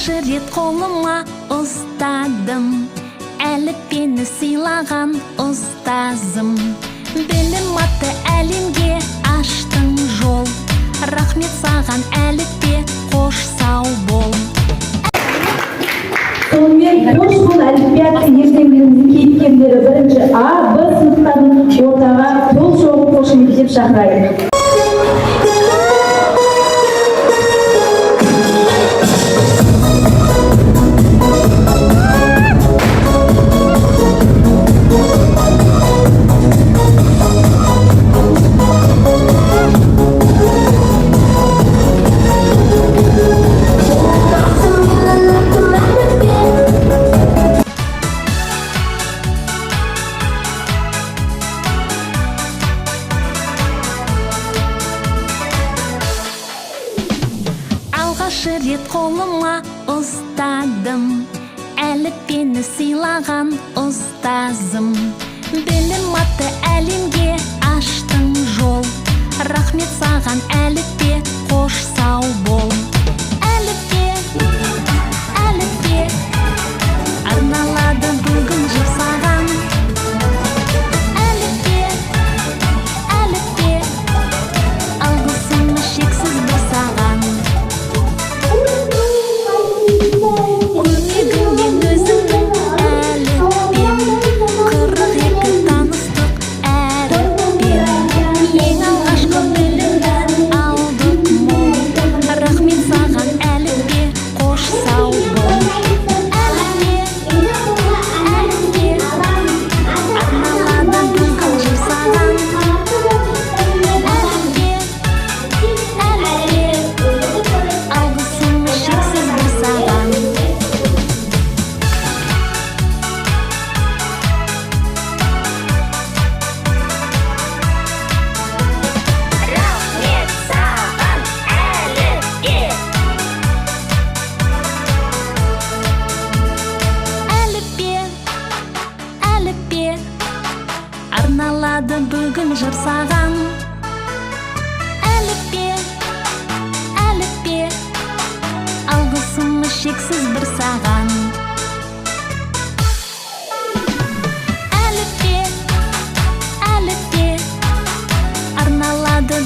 Алғаш рет қолыма ұстадым, әліппені сыйлаған ұстазым. Білім атты әлемге аштың жол, рахмет саған, әліппе, қош сау бол. Сонымен, «Қош бол, әліппе» атты ертеңгілеріміздің кейіпкерлері бірінші А, Б сыныптарын ортаға қол соғып қошеметтеп шақырайық. Алғаш рет қолыма ұстадым, әліппені сыйлаған ұстазым. Білім атты әлемге аштың жол, рахмет саған, әліппе, қош сау бол. Әліппе, әліппе, арналады бүгін жыр саған. Әліппе, әліппе, алғысым шексіз бір саған. Көмегіңмен өзіңнің, әліппем, 42 таныстық әріппен. Ең алғашқы білімді алдық мол, рахмет саған, әліппе, қош сау бол. Әліппе, әліппе, арналады бүгін жыр саған. Әліппе, әліппе, алғысым шексіз бір саған. Рахмет саған, әліппе! Әліппе, әліппе, арналады бүгін жыр саған. Әліппе, әліппе, алғысым шексіз бір саған. Әліппе, әліппе, арналады